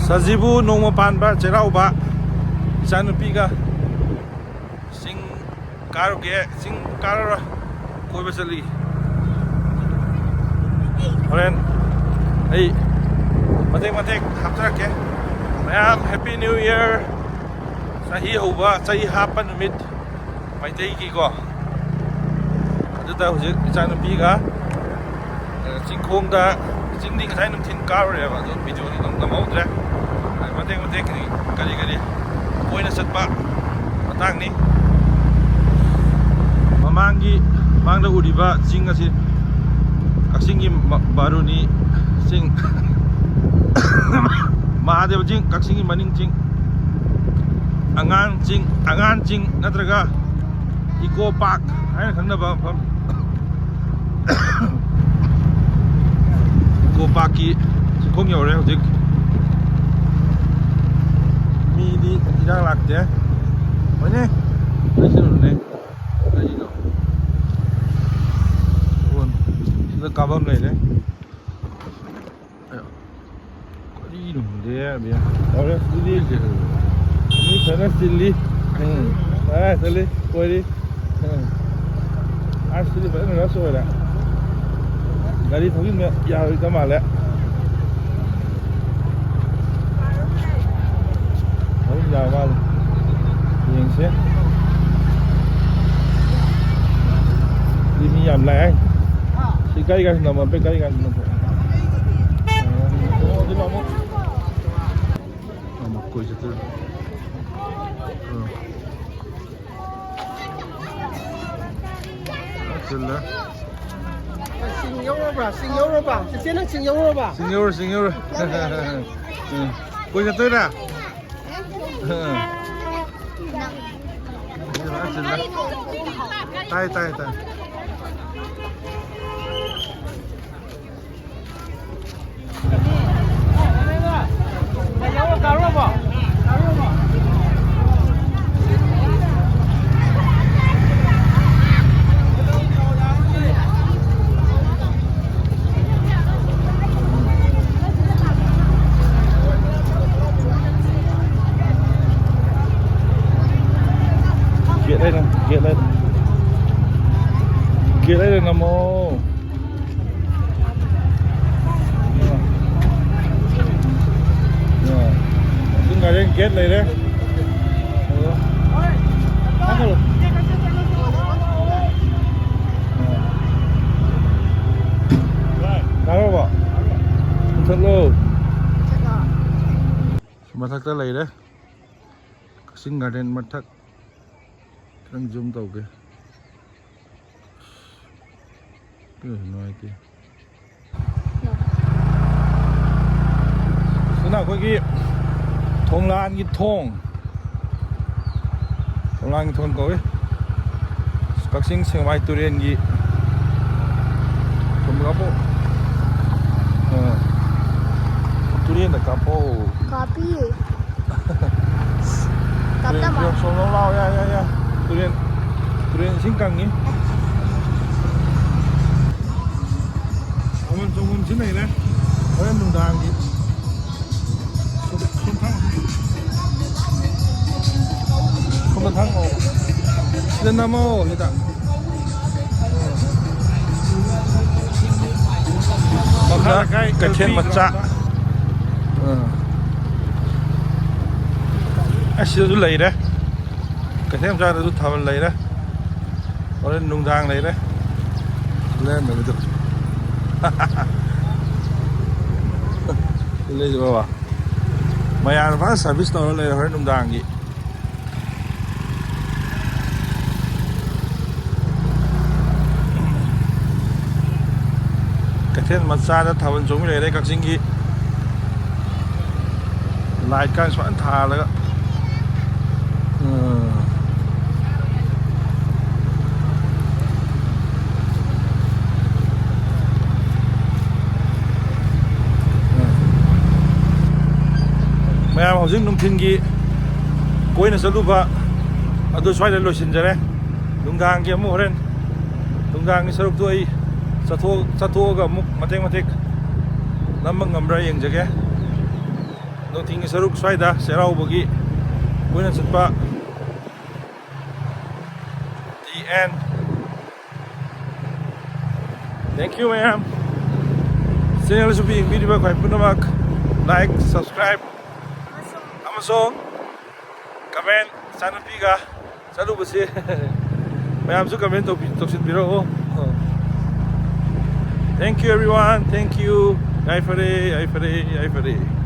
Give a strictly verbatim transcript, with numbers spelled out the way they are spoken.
ꯁꯖꯤꯕꯨ ꯅꯣꯡꯃ ꯄꯥꯟꯕ ꯆꯩꯔꯥꯎꯕ꯫ ꯏꯆꯥꯅꯨꯄꯤꯒ ꯆꯤꯡ ꯀꯥꯔꯨꯒꯦ꯫ ꯆꯤꯡ ꯀꯥꯔꯔꯣꯏ, ꯀꯣꯏꯕ ꯆꯠꯂꯤ꯫ ꯍꯣꯔꯦꯟ ꯑꯩ ꯃꯇꯦꯛ ꯃꯇꯦꯛ ꯍꯥꯞꯆꯔꯛꯀꯦ꯫ ꯃꯌꯥꯝ Happy New Year꯫ ꯆꯍꯤ ꯍꯧꯕ, ꯆꯍꯤ ꯍꯥꯞꯄ ꯅꯨꯃꯤꯠ ꯃꯩꯇꯩꯒꯤꯀꯣ꯫ ꯑꯗꯨꯗ ꯍꯧꯖꯤꯛ ꯏꯆꯥꯅꯨꯄꯤꯒ, ꯑ, ꯆꯤꯡꯈꯣꯡꯗ, ꯆꯤꯡꯗꯤ ꯉꯁꯥꯏ ꯅꯨꯡꯊꯤꯜ ꯀꯥꯔꯨꯔꯦꯕ, ꯑꯗꯨ ꯚꯤꯗꯤꯑꯣꯗꯤ ꯑꯗꯨꯝ ꯅꯝꯍꯧꯗ꯭ꯔꯦ꯫ ꯑ, ꯃꯇꯦꯛ ꯃꯇꯦꯛ ꯀꯔꯤ ꯀꯔꯤ ꯀꯣꯏꯅ ꯆꯠꯄ ꯃꯇꯥꯡꯅꯤ꯫ ꯃꯃꯥꯡꯒꯤ, ꯃꯥꯡꯗ ꯎꯔꯤꯕ ꯆꯤꯡ ꯑꯁꯤ ꯀꯛꯆꯤꯡꯒꯤ ꯃ-, ꯕꯥꯔꯨꯅꯤ ꯆꯤꯡ꯫ ꯃꯍꯥꯗꯦꯕ ꯆꯤꯡ, ꯀꯛꯆꯤꯡꯒꯤ ꯃꯅꯤꯡ ꯆꯤꯡ꯫ ꯑꯉꯥꯡ ꯆꯤꯡ, ꯑꯉꯥꯡ ꯆꯤꯡ ꯅꯠꯇ꯭ꯔꯒ ꯏꯀꯣ ꯄꯥꯔꯛ ꯍꯥꯏꯅ ꯈꯪꯅꯕ ꯃꯐꯝ꯫ ꯏꯀꯣ ꯄꯥꯔꯛꯀꯤ ꯆꯤꯡꯈꯣꯡ ꯌꯧꯔꯦ ꯍꯧꯖꯤꯛ꯫ ꯃꯤꯗꯤ ꯏꯔꯥꯡ ꯂꯥꯛꯇꯦ꯫ ꯍꯣꯏꯅꯦ, ꯂꯩꯁꯤꯜꯂꯨꯅꯦ꯫ ꯀꯔꯤꯅꯣ? ꯐꯣꯟ ꯁꯤꯗ ꯀꯥꯞꯐꯝ ꯂꯩꯔꯦ꯫ ꯑꯌꯥ꯫ ꯀꯔꯤꯅꯣ ꯈꯪꯗꯦ, ꯑꯕꯦ꯫ ꯇꯧꯔꯦ, ꯑꯗꯨꯗꯤ ꯃꯤ ꯐꯖꯅ ꯆꯤꯜꯂꯤ꯫ ꯎꯝ꯫ ꯑꯥ, ꯆꯠꯂꯤ, ꯀꯣꯏꯔꯤ꯫ ꯎꯝ꯫ ꯑꯁ, ꯁꯤꯗꯤ ꯐꯖꯅ rush ꯑꯣꯏꯔꯦ꯫ ꯒꯥꯔꯤ ꯊꯧꯖꯤꯟꯕ ꯌꯥꯔꯣꯏꯗ ꯃꯥꯜꯂꯦ꯫ ꯊꯧꯖꯤꯟ ꯌꯥꯔ ꯃꯥꯜꯂꯦ꯫ ꯌꯦꯡꯁꯦ꯫ ꯁꯤ ꯃꯤ ꯌꯥꯝ ꯂꯥꯛꯑꯦ꯫ ꯁꯤ ꯒꯥꯔꯤ ꯒꯥꯔꯤ ꯅꯝꯃꯣ, ꯒꯥꯔꯤ ꯒꯥꯔꯤ ꯅꯝꯃꯣ꯫ ꯑꯣ, ꯑꯗꯨ ꯂꯥꯛꯑꯣ꯫ ꯑꯃꯨꯛ ꯀꯣꯏ ꯆꯠꯇꯣꯏꯔꯣ? ꯑꯥ꯫ ꯆꯤꯜꯂꯦ꯫ ꯆꯤꯡ ꯌꯧꯔꯕ꯭ꯔꯥ? ꯆꯤꯡ ꯌꯧꯔꯕ? ꯆꯤꯆꯦ, ꯅꯪ ꯆꯤꯡ ꯌꯧꯔꯕ? ꯆꯤꯡ ꯌꯧꯔ, ꯆꯤꯡ ꯌꯧꯔ꯫ ꯎꯝ꯫ ꯀꯣꯏ ꯆꯠꯇꯣꯏꯔꯥ? ꯎꯝ꯫ ꯆꯤꯜꯂꯦ꯫ ꯇꯥꯏ, ꯇꯥꯏ, ꯇꯥꯏ꯫ ꯒꯦꯠ ꯂꯩꯔꯦ, ꯅꯝꯃꯣ꯫ ꯀꯛꯆꯤꯡ ꯒꯥꯔꯗꯦꯟ ꯒꯦꯠ ꯂꯩꯔꯦ꯫ ꯑꯗꯣ ꯍꯥꯡꯒꯜꯂꯣ꯫ ꯇꯥꯔꯕꯣ? ꯃꯨꯊꯠꯂꯣ꯫ ꯃꯊꯛꯇ ꯂꯩꯔꯦ꯫ ꯀꯛꯆꯤꯡ ꯒꯥꯔꯗꯦꯟ ꯃꯊꯛ꯫ ꯈꯤꯇꯪ ꯖꯨꯝ ꯇꯧꯒꯦ꯫ ꯑꯗꯨ ꯅꯨꯡꯉꯥꯏꯇꯦ꯫ ꯁꯤꯅ ꯑꯩꯈꯣꯏꯒꯤ ꯊꯣꯡꯂꯥꯟꯒꯤ ꯊꯣꯡ꯫ ꯊꯣꯡꯂꯥꯟꯒꯤ ꯊꯣꯡ ꯀꯧꯏ꯫ ꯀꯛꯆꯤꯡ ꯁꯦꯡꯃꯥꯏ ꯇꯨꯔꯦꯟꯒꯤ ꯊꯨꯝ ꯀꯥꯞꯄꯣ꯫ ꯑ, ꯇꯨꯔꯦꯟꯗ ꯀꯥꯞꯄꯣ꯫ ꯀꯥꯞꯄꯤ꯫ ꯇꯨꯔꯦꯟ ꯀꯥꯞꯇꯕ꯫ ꯐꯤꯕꯝ ꯁꯣꯝ ꯂꯥꯎ ꯂꯥꯎ, ꯌꯥ, ꯌꯥ, ꯌꯥ꯫ ꯇꯨꯔꯦꯟ, ꯇꯨꯔꯦꯟ ꯏꯁꯤꯡ ꯀꯪꯉꯤ꯫ ꯊꯥꯕꯜ ꯆꯣꯡꯐꯝꯁꯤ ꯂꯩꯔꯦ꯫ ꯍꯣꯔꯦꯟ ꯅꯨꯡꯗꯥꯡꯒꯤ꯫ ꯁꯣꯝꯗ ꯊꯥꯡ-, ꯁꯣꯝꯗ ꯊꯥꯡꯉꯛꯑꯣ꯫ ꯁꯤꯗ ꯅꯝꯃꯣ, ꯁꯤꯗ꯫ ꯃꯈꯥ ꯂꯩꯀꯥꯏ ꯀꯩꯊꯦꯜ ꯃꯆꯥ꯫ ꯑꯥ꯫ ꯑꯁꯤꯗꯁꯨ ꯂꯩꯔꯦ꯫ ꯀꯩꯊꯦꯜ ꯃꯆꯥꯗꯁꯨ ꯊꯥꯕꯜ ꯂꯩꯔꯦ꯫ ꯍꯣꯔꯦꯟ ꯅꯨꯡꯗꯥꯡ ꯂꯩꯔꯦ꯫ ꯂꯩꯔꯝꯗꯕꯗꯣ꯫ ꯂꯩꯔꯤꯕ ꯕꯕꯥ꯫ ꯃꯌꯥꯝꯅ ꯐꯖꯅ ꯁꯥꯔꯚꯤꯁ ꯇꯧꯔ ꯂꯩꯔꯦ ꯍꯣꯔꯦꯟ ꯅꯨꯡꯗꯥꯡꯒꯤ꯫ ꯀꯩꯊꯦꯜ ꯃꯆꯥꯗ ꯊꯥꯕꯜ ꯆꯣꯡꯕꯤ ꯂꯩꯔꯦ ꯀꯛꯆꯤꯡꯒꯤ꯫ ꯂꯥꯏꯠꯀ ꯁꯨꯃꯥꯏꯅ ꯊꯥꯜꯂꯒ꯫ ꯎꯝ꯫ ꯃꯌꯥꯝ ꯍꯧꯖꯤꯛ ꯅꯨꯡꯊꯤꯜꯒꯤ ꯀꯣꯏꯅ ꯆꯠꯂꯨꯕ ꯑꯗꯨ ꯁ꯭ꯋꯥꯏꯗ ꯂꯣꯏꯁꯤꯟꯖꯔꯦ꯫ ꯅꯨꯡꯗꯥꯡꯒꯤ ꯑꯃꯨꯛ ꯍꯣꯔꯦꯟ, ꯅꯨꯡꯗꯥꯡꯒꯤ ꯁꯔꯨꯛꯇꯨ ꯑꯩ ꯆꯠꯊꯣꯛ-, ꯆꯠꯊꯣꯛꯑꯒ ꯑꯃꯨꯛ ꯃꯇꯦꯛ ꯃꯇꯦꯛ ꯅꯝꯕ ꯉꯝꯕ꯭ꯔꯥ ꯌꯦꯡꯖꯒꯦ꯫ ꯅꯨꯡꯊꯤꯜꯒꯤ ꯁꯔꯨꯛ ꯁ꯭ꯋꯥꯏꯗ ꯆꯩꯔꯥꯎꯕꯒꯤ ꯀꯣꯏꯅ ꯆꯠꯄ And thank you, ma'am. Channel ꯑꯁꯤꯕꯨ ꯌꯦꯡꯕꯤꯔꯤꯕ ꯑꯩꯈꯣꯏ ꯄꯨꯝꯅꯃꯛ, like, subscribe ꯑꯃꯁꯨꯡ comment, ꯏꯆꯥꯅꯨꯄꯤꯒ ꯆꯠꯂꯨꯕꯁꯦ ꯃꯌꯥꯝꯁꯨ comment ꯇꯧꯕꯤ-, ꯇꯧꯁꯤꯟꯕꯤꯔꯛꯑꯣ꯫ Thank you, everyone. Thank you. ꯌꯥꯏꯐꯔꯦ, ꯌꯥꯏꯐꯔꯦ, ꯌꯥꯏꯐꯔꯦ꯫